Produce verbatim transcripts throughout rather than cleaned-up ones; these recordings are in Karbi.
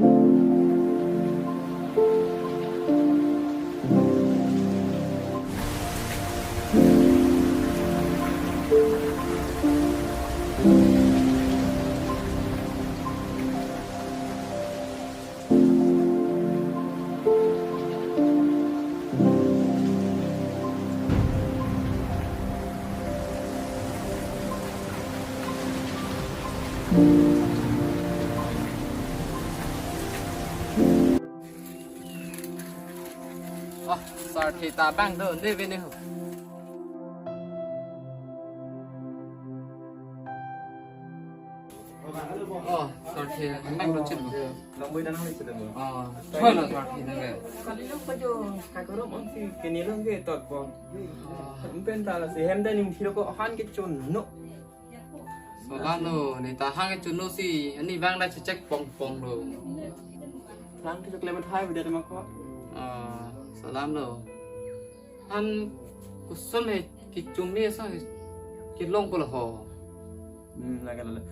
Oh, sarthe ta abang do, ne vene ho. Oh, sarthe abang do chit lo. Lamboi danang le chit lo. Oh, choi lo sarthe nang le. Kali lo pajo, kakorom on si kini lo ke tot bom. Umpen ta la si hem da ning thiro ko han ke chun no. Sola no, ne ta hang chunu si, ani bang da chechek pong pong lo. Lang ke klem thai bida ma ko. Ah, sola no. Han kusum he kichum ni sa kelong ko lo ho. Hmm, lagi lagi.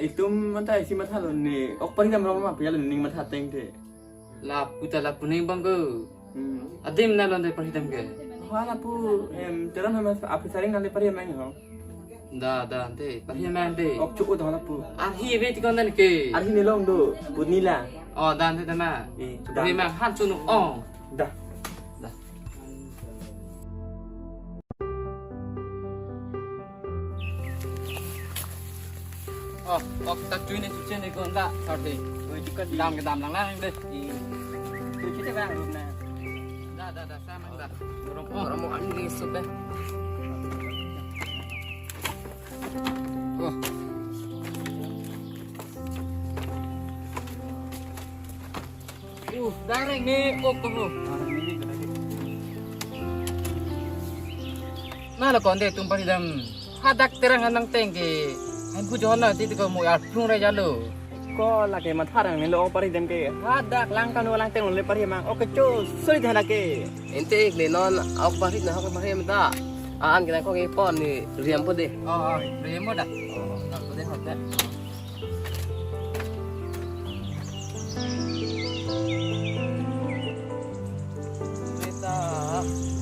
Itum manta isi matha lo ne, ok pari dam rong ma, pia lo ning matha teng te. Lapu ta lapu ning bang ko. Hmm. Adim na lon de pari dam ke. Wala pu, em, teron hama api saring nale pari mang ho. Da, da, ante, pari mang de. Ok, cukup dah lapu. Arhi be tikon dan ke. Arhi ne long do, bunila. Oh, dan te dama. Eh, dan. Pari mang han chunu ong. Da. Da. Oh, ok ta chui ne chuche ne kon da, sorry. Oi, dikon di. Dam ke dam lang lang de. Di. Chui chui bang room na. Da, da, da, sama da. Room, oh, room ani sup eh. Oh. Uh, dareng ne ok ko. Na lo konde tum pari dam. Hadak terang anang teng ke. Hai bu jona ti ko mo ya plung re jalo. Ko lake matha rang ne lo pari dam ke. Hadak lang kanu lang teng le pari mang. Ok cho soi thana ke. Ente ik le non ok pari na ok pari mata. An ke ko ke pon ni riam po de. Oh, oh, riam po da. Oh, oh, na po de hot da. Kita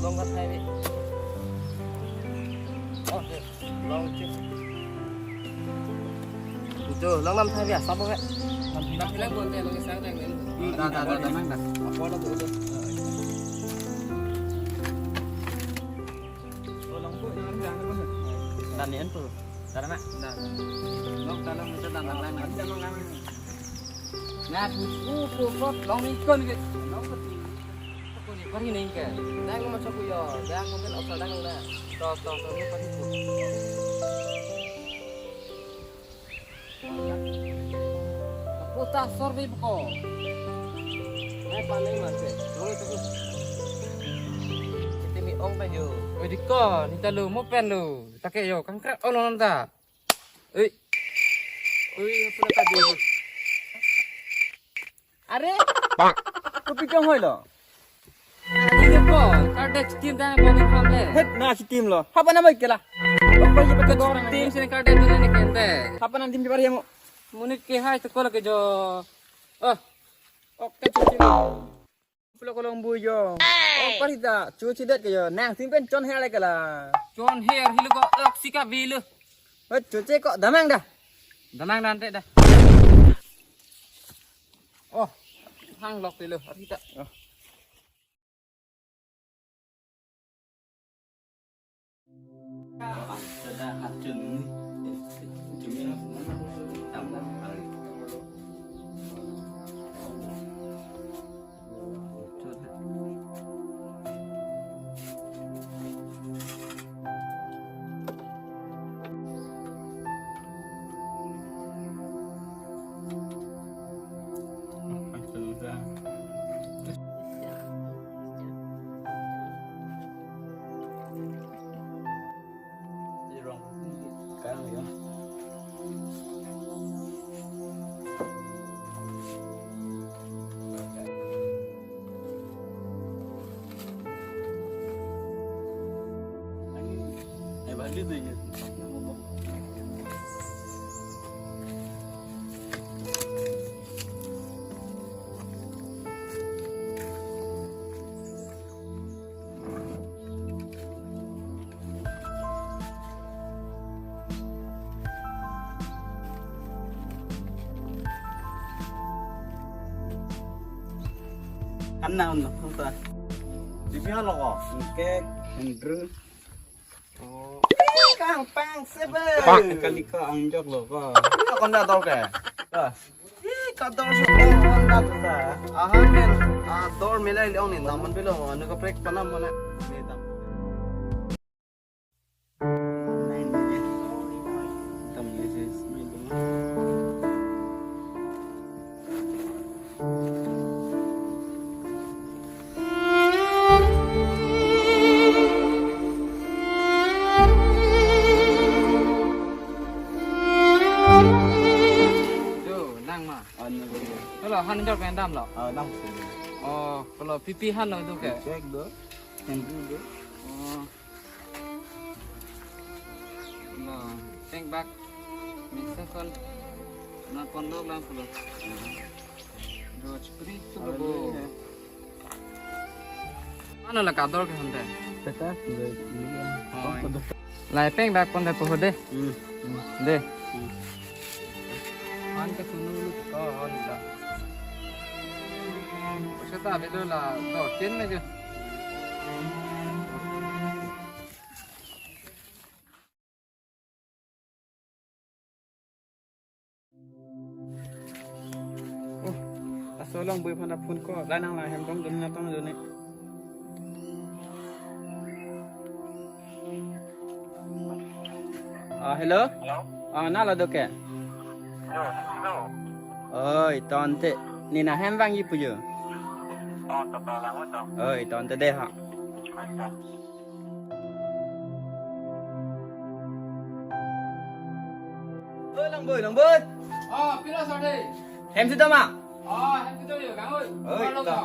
long kat hai. Oh, deh. Long cik. Itu long nam hai biasa apa, Kak? Nam bilang buat deh, long isang deh, men. Hmm, dah, dah, dah, dah, dah. Apa ada tuh, tuh? Oh, long tuh, jangan, jangan, jangan. Dan ni entu. Karena, nah, long dalam itu dan lang lang. Nah, bu, bu, bu, bu, long ikon ke. Long ke. Aku ni pari ni ke. Dang ma chapu yo, dang ma pen osa dang na. To, to, to, ni pari bu. Puta sor bi ko. Nai pa nai ma se. Long itu. Kita mi ong pa yo. Oi, di ko, ni ta lo, mo pen lo. Ta ke yo, kangkrak ong lo ta. Oi. Oi, apa ta di. Are? Pak. Kopi chonghoi lo? Ini po, kardek steam dah mau nge-farm le. Het na steam lo. Hapa nama ikela? Apa ye pakai orang steam sini kardek dulu nih kente. Hapa nanti di pari mo? Monit ke hai sekolah ke jo. Oh. Oke, cuci. Pulo kolong bu yo. Oh, pari ta. Cuci det ke yo. Nang steam pen chonhe le kela. Chonhe hilo ko ok sika bilu. Oh, cuci kok damang dah. Damang dan te dah. Oh, hang lok te lo, arita. Oh. Nang nang ta. Di pia lo ko. Kek, Andrew. Oh. Kang pang sebe. Kali ko angjok lo ko. Ko na dor ke. Ka. Ih, kador so ko na ta. Ahan men. Ah, dor milai liong ni naman bilo. Anu kaprek panam mana. Ni tam. Jo, nang ma. Anu ko. Halo, han jor pen dam lo. Ah, dam. Oh, kalau pipi han lo tu ke. Cek do. Thank you do. Oh. Na, teng bak. Misa kon. Na pondok lang pulo. Do chukri tu bo. Ano la kador ke hande. Tata, lo, lo. Oh. Lai peng bak pon de po de. Hmm. De. Hmm. Han ke sunu lu ko han da. Seta belo la do chen me je. Oh, laso alangboi aphan phone ko, la nang la hem tong dun na tong dun ni. Ah, hello? Hello? Ah, na la do ke? Hello, hello. Oi, tangte. Ne na hem vangji pu jo. Oh, to, to, lang, to. Oi, tangte de ha. Oi, langboi, langboi. Ah, pila sade. Hem sita ma? Ah, hem sita yo, gang oi. Oi, ta.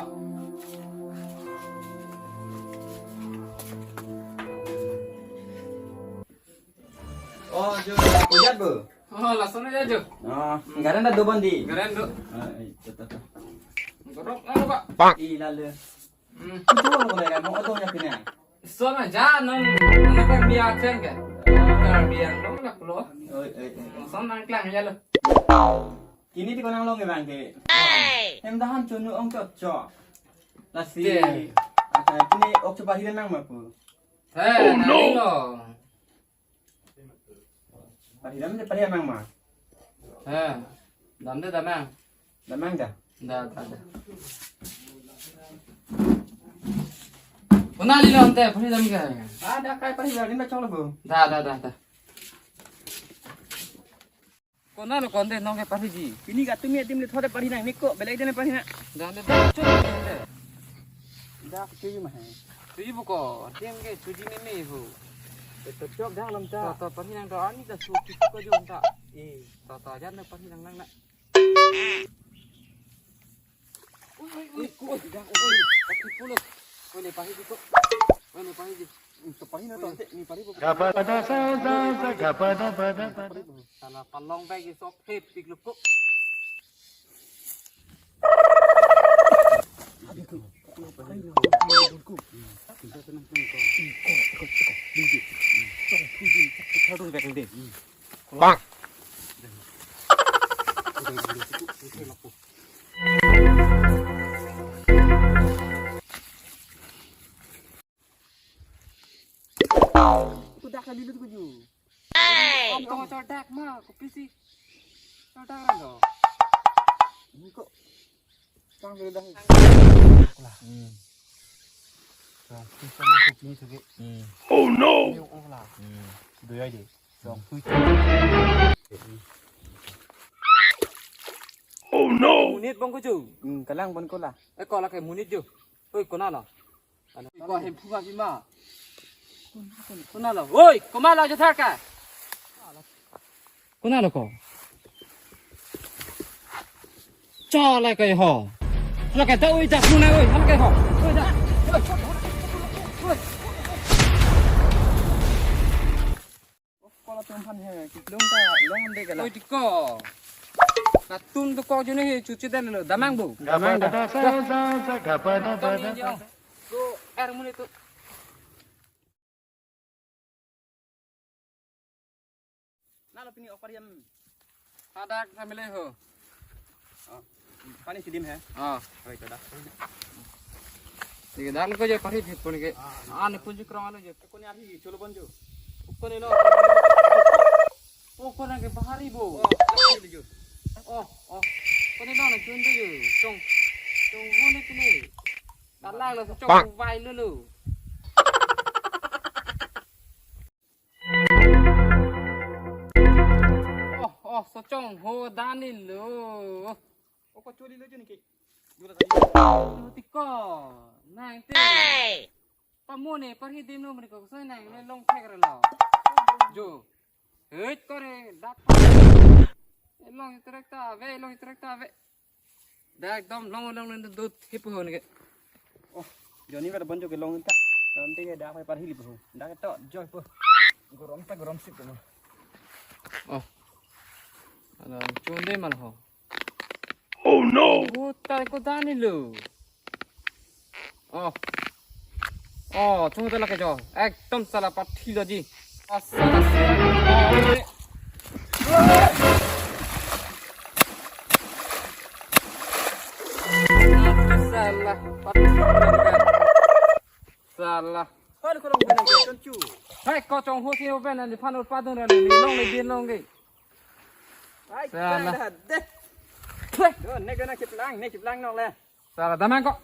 Oh, jo, ujat bo. Oh, lason aja jo. Oh, garen ta do bandi. Garen do. Ah, eh, ta, ta, ta. Gorok, lalu, Pak. Pak. Ih, lalu. Hmm. Itu lo ko ya, mau otong ya pina. Son aja non, non kan biar chen kan. Biar biar dong lah lo. Oi, oi, oi. Son nang klang aja lo. Kini ti ko nang long ke bang ke. Hem dahan chunu ong chot chot. Lasi. Te. Ata kini ok chupa hidan nang ma pu. He, oh, no. Nang lo. Pari dam de pari amang ma. He. Dam de damang. Damang da? Da, da, da. Kona lilo ante pari dam ke? Ah, da kai pari dam, da cholo bo. Da, da, da, da. Kona lo konde nong ke pariji. Pini ka tumi adim le thode pari nang, niko belai dene pari na. Dam de da cholo konde. Da ke ma hai. Tuji buko, adim ke tuji meme ho. Betul chok dah lam ta. Tata pani nang ta ani ta su ki ko jom ta. Eh, tata jan na pani nang nang na. Ui, ui, ui, ui, dah, ui, ui, pati pulut. Ui, ne pahi di ko. Ui, ne pahi di. Hmm, to pahi na to, ante, ni pahi ko. Gapada sa sa sa, gapada pada pada. Sala palong bai ke sok hep pik luko. Bang. Kudak kali lu tuju. Om tong chordak ma, kopi si. Chordak ran do. Ini kok. Sang sudah. Lah. Hmm. Sang susah ma kopi sugi. Hmm. Oh no. Ini oh lah. Hmm. Sudah aja. Sang susah. Oh no. Monit bang kuju. Hmm, kalang bang kola. Eh, kola ke monit ju. Oi, kona lo. Ko hem phu ma pima. Kona lo. Oi, koma lo jathar ka. Kona lo ko. Chala kai ho. Chala kai ta oi ta phu na oi, chala kai ho. Oi ta. Oi. Kola tum phan he, kitlong ta long de kala. Oi, diko. Latum tu kok juni he chuchi dan lo, damang bu. Damang da. Sa, sa, sa, gapada, pada, pada. Ko air muni tu. Na lo pini ok pariam. Hadak sambil ho. Oh. Pani sidim he? Oh. Oi, to da. Neke dak lo ko jo parhi phit pon ke. Ah, ne punju krong alo jo. Kone arhi cholo pon jo. Kone lo. Oh, kone ke bahari bo. Oh, oh. Kone lo na chun jo. Chong. Chong ho ne kene. Dalang lo chong vai lo lo. Oh, oh, so chong ho dani lo. Oko choli lo juni ke. Jula tadi. Lo tiko. Nang te. Pamone parhi dim lo mene ko so nang le long thek re lo. Jo. Hei kore dak. Long trek ta ve, long trek ta ve. Dak ekdom long long long dut hip ho ne ke. Oh, joni ka bon jo ke long ta. Nanti ke dak pai parhi li ho. Dak to jo po. Gorom ta gorom sik ko. Oh. Ala chunde mal ho. Oh no! Utai ko dani lo. Oh. Oh, chung ta lake jo. Ekdom sala pathi lo ji. Oh, sala, sala. Oh, ini. Sala, pathi lo ji. Sala. Hal ko long benang ke chonchu. Hai ko chong ho si ho ben ani phan ur padun ran ni long le din long ke. Hai, sala. Dah, deh. Heh. Do, ne gana kiplang, ne kiplang nok le. Sala damang ko.